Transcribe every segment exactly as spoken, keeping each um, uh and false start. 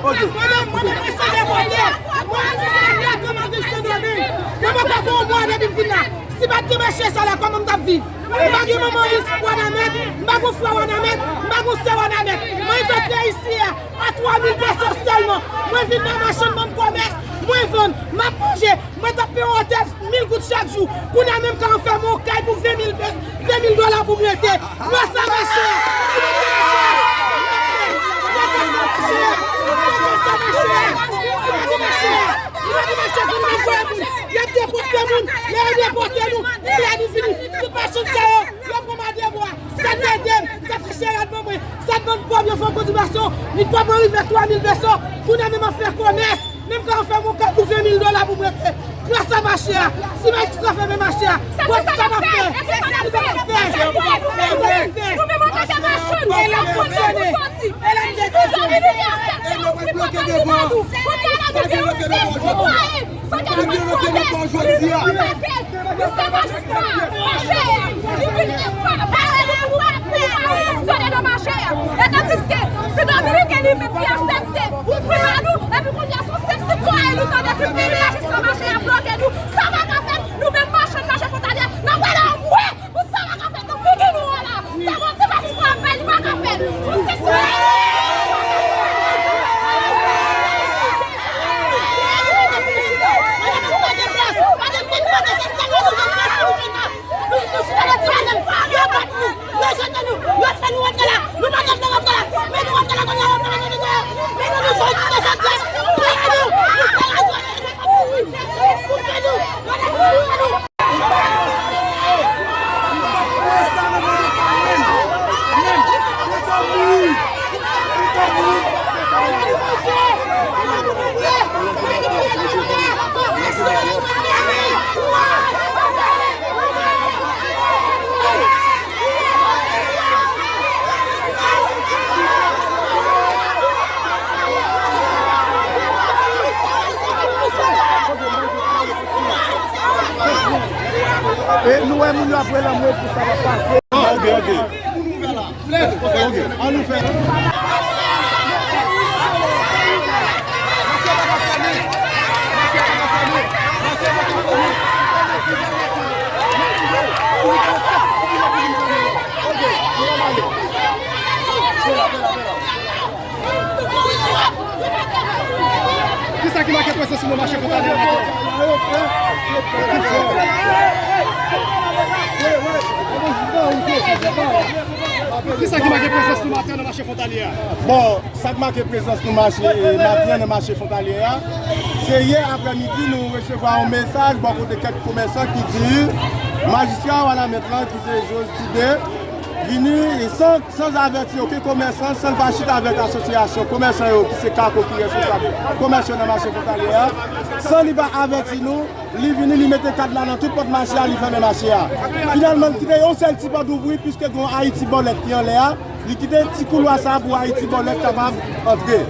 Mwen menm, mwen menm, mwen se depòte. Mwen se depòte, mwen viv Sendomeng. Mwen poko fè yon mwa depi m vin la. Si pa t gen mache sa la, kòman m t ap viv? M pa gen manman isit Wanament, m pa gen frè Wanament, m pa gen sè Wanament. Mwen rive isi a, a twa mil peso sèlman. Mwen vin nan machann ban m kòmès, mwen vann, m ap manje, mwen t ap peye yon otèl mil goud chak jou. Kounye a menm ka anfèm yon kay pou ven mil pe-, ven mil dola pou m rete. Gras a machè a. Si pa t gen machè a, si pa t gen machè a, si pa t gen machè a, si pa t gen machè a, si pa t gen machè a, kounye a voye moun. Y ap depòte moun. Lè yo depòte nou, kounye a nou fini. Tout machann sa yo, yo pran madrepwa. Sa t ede m, sa t chè rad ban mwen, sa t ban m kòb yo fè kontribasyon, li kòb mwen rive twa mil peso, kounye a menm ap fè kòmès, menm ka anfèm yon kay pou ven mil dola pou m rete. Gras a mache a, si majistra fèmen mache a, bon, sa n ap fè? Sa n ap fè? Sa n ap fè? Nou menm antanke machann, e l ap fonksyone, e l ap degaje. Kounye a la nou gen yon sèl sitwayen. Sa ke nou mande, nou se majistra, mache, li vin pale nou, nou pa pè, nou pa reyaksyonnen nan mache a. E tandiske si Dominiken li menm li aksepte ouvri ba nou, epi kounye a se yon senp sitwayen nou tande ki vin majistra mache a bloke nou, sa pa ka fèt, nou menm machann mache fwontalye, n ap rele anmwe! Pou sa pa ka fèt nan figi nou an la. Sa Bondye pa di sa ap fè, li pa ka fèt. Pou se si. E nou wè moun yo ap rele anmwe pou sa pa pase. Ok, ok. Ok, an nou fè. Kisa ki make prezans nou nan mache Fwontalye a maten? Kisa ki make prezans nou maten nan mache Fwontalye a? Bon, sa k make prezans nou mache, maten an nan mache Fwontalye a, se yè aprèmidi nou resevwa yon mesaj bò kote kèk komèsan ki di majistra Wanament lan ki se Josty Deux vini san, san avèti okenn komèsan, san l pa chita avèk asosyasyon komèsan yo ki se Kako ki reskonsab komèsyon nan mache Fwontalye a, san li pa avèti nou, li vini, li mete kad la nan tout pòt mache a, li fèmen mache a. Finalman, li kite yon sèl ti pòt ouvri, piske gen yon Ayiti Bòlèt ki anlè a, li kite ti koulwa sa a pou Ayiti Bòlèt kapab antre.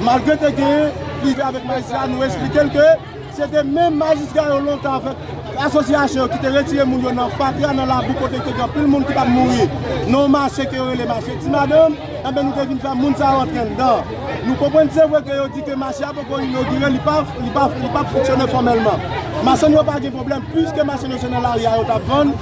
Malgre te gen plizyè avèk majistra, nou esplike l ke se te menm majistra yo lontan avèk asosyasyon yo ki te retire moun yo nan fatra, nan labou kote te gen anpil moun ki t ap mouri nan yon mache ke yo rele mache Ti Madanm, enben nou te vin fè moun sa yo antre anndan. Nou konprann se vre ke yo di ke mache a poko inogire, li pa, li pa, li p ap fonksyone fòmèlman. Machann yo pa gen pwoblèm, piske machann yo se nan lari a yo t ap vann,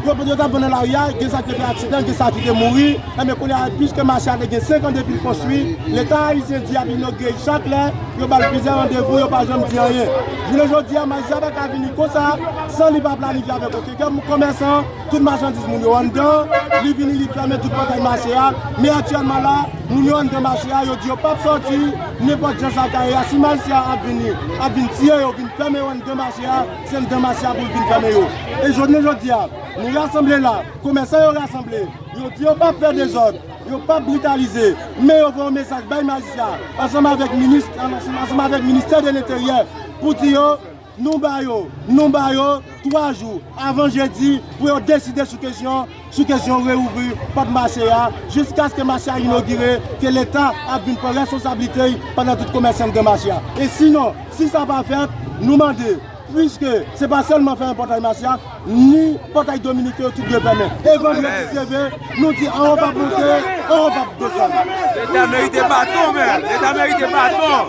yo, yo t ap vann nan lari a, gen sa ki te fè aksidan, gen sa ki te mouri, enben kounye a, piske mache a te gen senk an depi l konstwi, Leta ayisyen di y ap inogire l chak lè, yo ba l plizyè randevou, yo pa janm di anyen. Jounen jodi a, majistra pa ka vini konsa, san li pa planifye avèk okenn komèsan, tout machandiz moun yo anndan, li vini, li fèmen tout pòtay mache a, men aktyèlman la, moun yo anndan mache a, yo di yo p ap sòti, nenpòt jan sa ka ye a, si majistra ap vini, ap vin tiye yo, vin fèmen yo anndan mache a, se anndan mache a pou l vin fèmen yo. E jounen jodi a, nou rasanble la, komèsan yo rasanble, yo di yo p ap fè dezòd, yo p ap britalize, men yo voye yon mesaj bay majistra, ansanm avèk minis, ansanm, ansanm avèk ministè de lenteryè, pou di yo, nou ba yo, nou ba yo twa jou avan jedi pou yo deside sou kesyon, sou kesyon reouvri pòt mache a, jiskaske mache a inogire, ke Leta ap vin pran responsablite l pandan tout komèsan anndan mache a. E sinon, si sa pa fèt, nou mande Piske se pa sèlman fèmen pòtay mache a, ni pòtay Dominiken yo tout dwe fèmen. E vandredi se ve, nou di anwo p ap monte, anwo p ap desann. Leta merite baton, men. Leta merite baton.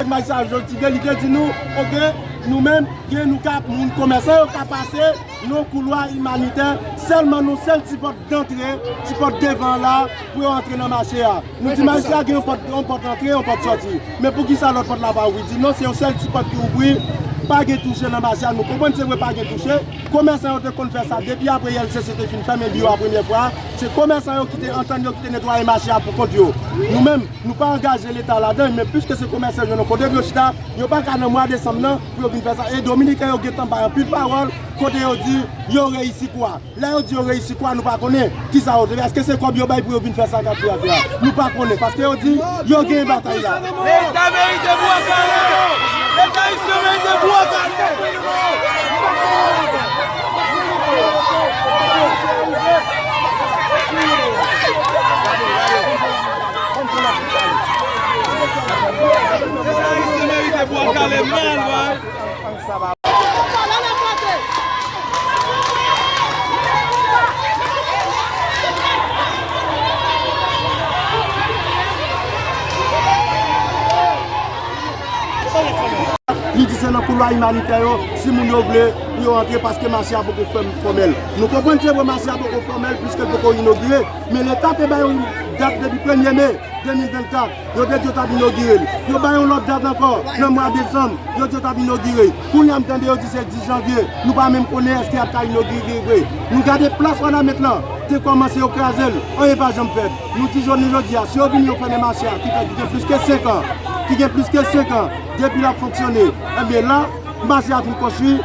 Majistra Joseph Tibé, li te di nou, oke, nou menm, gen nou ka, moun komèsan yo ka pase nan yon koulwa imanitè, sèlman nan sèl ti pòt dantre, ti pòt devan an la, pou yo antre nan mache a. Nou di majistra gen yon pòt, yon pòt antre, yon pòt sòti. Men poukisa lòt pòt la pa ouvri? Di non, se yon sèl ti pòt ki ouvri, pa gen touche nan mache a. Nou konprann se vre pa gen touche. Komèsan yo te konn fè sa depi apre I L C C te fin fèmen biwo a premyè fwa. Se komèsan yo ki te antann yo ki te netwaye mache a pou kont yo. Nou menm, nou pa angaje Leta ladan, men piske se komèsan yo jwenn yon kote pou yo chita, yo pa ka nan mwa desanm nan pou yo vin fè sa. E Dominiken yo gentan bay anpil pawòl kote yo di yo reyisi kou a. Lè yo di yo reyisi kou a, nou pa konnen kisa yo te fè. Èske se kòb yo bay pou yo vin fè sa k ap fè a? Nou pa konnen, paske yo di yo genyen batay la. Leta merite bwa kale! Leta ayisyen merite bwa kale! Leta ayisyen merite bwa kale, man, bwa. Li di se nan koulwa imanitè yo, si moun yo vle pou yo antre, paske mache a poko fèm-, fòmèl. Nou konprann se vre mache a poko fòmèl, piske l poko inogire, men Leta te bay yon dat depi premye me. De mil vennkat, yo te di yo t ap inogire l. Yo bay yon lòt dat ankò, nan mwa desanm, yo di yo t ap inogire. Kounye a m tande yo di se dis janvye. Nou pa menm konnen èske y ap ka inogire vre. Nou gade plas Wanament lan, te kòmanse yo kraze l, anyen pa janm fèt. Nou di jounen jodi a, si yo vini yo fèmen mache a, ki fè ki gen plis ke senk an, ki gen plis ke senk an, depi l ap fonksyone, enben la, mache a fin konstwi,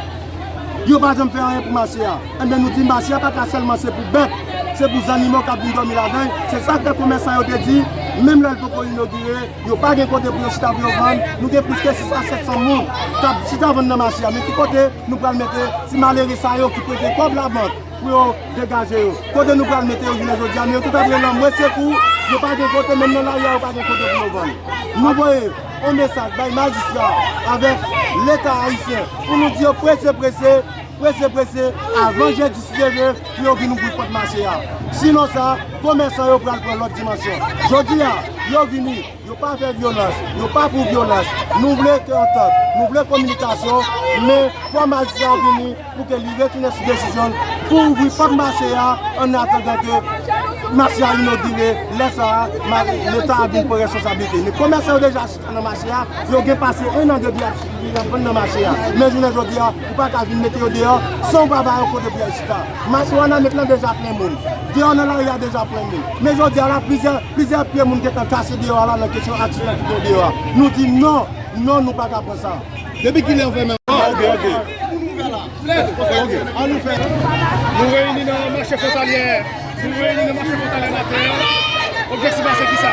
yo pa janm fè anyen pou mache a. Enben, nou di mache a pa ka sèlman se pou bèt, se pou zannimo k ap vin dòmi ladan l. Se sa k fè komèsan yo te di, menm lè l poko inogire, yo pa gen kote pou yo chita pou yo vann. Nou gen plis ke sis a sèt san moun k ap chita vann nan mache a. Men ki kote nou pral mete ti malere sa yo ki prete kòb labank pou yo degaje yo? Kote nou pral mete yo jounen jodi a? Men yo tout ap rele anmwe sekou, yo pa gen kote, menm nan lari a, yo pa gen kote pou yo vann. Nou voye yon mesaj bay majistra avèk Leta ayisyen pou nou di yo prese, prese, prese, prese, avan jedi si Dye vle, pou yo vin ouvri pòt mache a. Sinon sa, komèsan yo pral pran lòt dimansyon. Jodi a, yo vini, yo pa fè vyolans, yo pa pou vyolans. Nou vle ke antant, nou vle kominikasyon, men fò majistra vini pou ke li retounen sou desizyon l, pou ouvri pòt mache a, an atandan ke mache a inogire, lè sa a, ma-, Leta a vin pran responsablite. Men komèsan yo deja chita nan mache a, yo gen pase en an depi y ap, y ap vann nan mache a. Men jounen jodi a, ou pa ka vin mete yo deyò, san w pa ba yo kote pou y al chita. Mache Wanament lan deja plen moun. Deyò nan lari a deja plen moun. Men jodi a la, plizyè, plizyè pye moun gentan kase deyò a la nan kesyon atis lan ki gen deyò a. Nou di non, non, nou pa ka pran sa. Depi kilè w fèmen? Ok, ok. Ok, an nou fè. Nou reyini nan mache fwontalyè. Nou reyini nan mache fwontalyè maten an. Objektif la se kisa?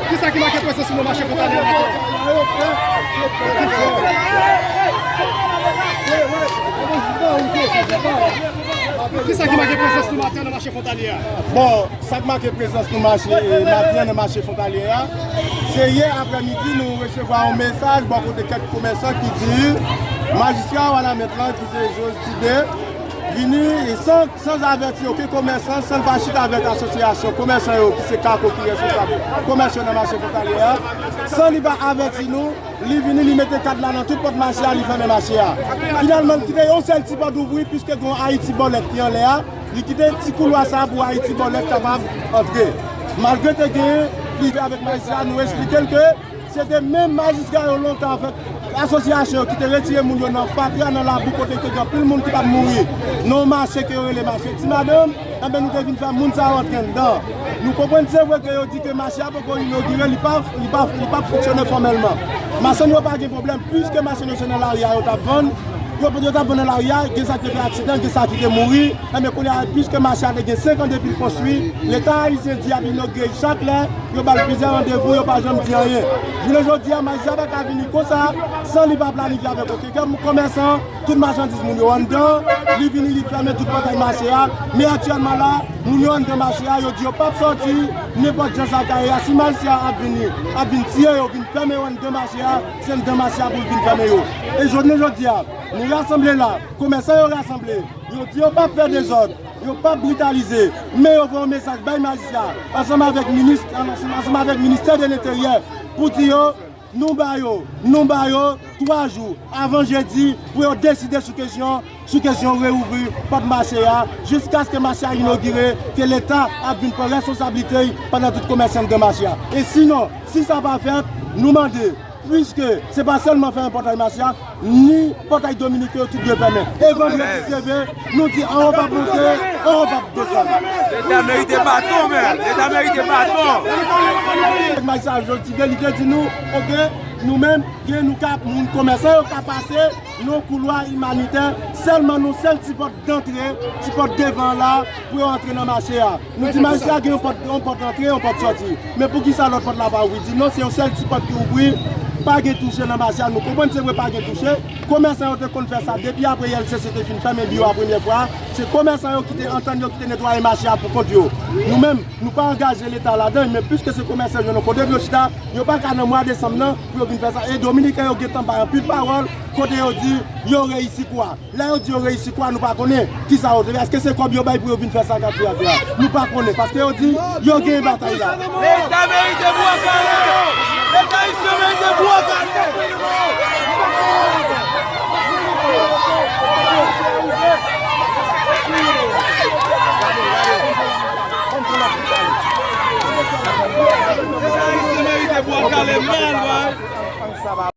Kisa ki make prezans nou nan mache fwontalyè maten? Kisa ki make prezans nou maten nan mache fwontalyè a? Bon, sa k make prezans nou mache, eh, maten an nan mache fwontalyè a, se yè aprèmidi nou resevwa yon mesaj bò kote kèk komèsan ki di majistra Wanament lan ki se Joseph Tibé vini san, san avèti okenn komèsan, san l pa chita avèk asosyasyon komèsan yo ki se Kako ki responsab komèsyon nan mache fwontalyè a, san li pa avèti nou. Li vini, li mete kad la nan tout pòt mache a, li fèmen mache a. Finalman, li kite yon sèl ti pòt ouvri, piske gen yon Ayiti Bòlèt ki anlè a, li kite ti koulwa sa a pou Ayiti Bòlèt kapab antre. Malgre te gen plizyè avèk majistra, nou esplike l ke se te menm majistra yo lontan avèk asosyasyon yo ki te retire moun yo nan fatra, nan labou kote te gen anpil moun ki t ap mouri. Nan yon mache ke yo rele mache Ti Madanm, enben, nou te vin fè moun sa yo antre anndan. Nou konprann se vre ke yo di ke mache a poko inogire, li pa, li pa, li p ap fonksyone fòmèlman. Machann yo pa gen pwoblèm, piske machann yo se nan lari a yo t ap vann, Yo, yo t ap vann nan lari a, gen sa ki te fè aksidan, gen sa ki te mouri. Enben, kounye a, piske mache a te gen senk an depi l konstwi, Leta ayisyen di y ap inogire l chak lè, yo ba l plizyè randevou, yo pa janm di anyen. Jounen jodi a, majistra pa ka vini konsa, san li pa planifye avèk okenn komèsan, tout machandiz moun yo anndan, li vini, li fèmen tout pòtay mache a. Men aktyèlman la, moun yo anndan mache a, yo di yo p ap sòti, nenpòt jan sa ka ye a. Si majistra ap vini, ap vin tiye yo, vin fèmen yo anndan mache a, se anndan mache a pou l vin fèmen yo. E jounen jodi a, nou rasanble la, komèsan yo rasanble, yo di yo p ap fè dezòd, yo p ap britalize, men yo voye yon mesaj bay majistra, ansanm avèk minis, ansanm, ansanm avèk ministè de lenteryè, pou di yo, nou ba yo, nou ba yo twa jou avan jedi pou yo deside sou kesyon, sou kesyon reouvri pòt mache a, jiskaske mache a inogire, ke Leta ap vin pran responsablite l pandan tout komèsan anndan mache a. E sinon, si sa pa fèt, nou mande, piske se pa sèlman fèmen pòtay mache a, ni pòtay Dominik yo tout dwe fèmen. E vandredi se ve, nou di anwo p ap monte, anwo p ap desann. Leta merite baton, men. Leta merite baton. Majistra Joltivé, li te di nou, oke, nou menm, gen nou ka, moun komèsan yo ka pase nan yon koulwa imanitè, sèlman nou sèl ti pòt dantre, ti pòt devan an la, pou yo antre nan mache a. Nou di majistra gen yon pòt, yon pòt antre, yon pòt sòti. Men poukisa lòt pòt la pa ouvri? Di non, se yon sèl ti pòt ki ouvri, pa gen touche nan mache a. Nou konprann se vre pa gen touche. Komèsan yo te konn fè sa depi apre I L C C te fin fèmen biwo a premyè fwa. Se komèsan yo ki te antann yo, ki te netwaye mache a pou kont yo. Nou menm, nou pa angaje Leta ladan, men piske se komèsan yo, nou kote pou yo chita, yo pa ka nan mwa desanm nan pou yo vin fè sa. E dominiken yo gentan bay anpil pawòl kote yo di yo reyisi kou a. Lè yo di yo reyisi kou a, nou pa konnen kisa yo te fè. Èske se kòb yo bay pou yo vin fè sa k ap fè a? Nou pa konnen, paske yo di yo genyen batay la. Leta merite bwa kale! Leta ayisyen merite bwa kale! Leta ayisyen merite bwa kale mal, wi.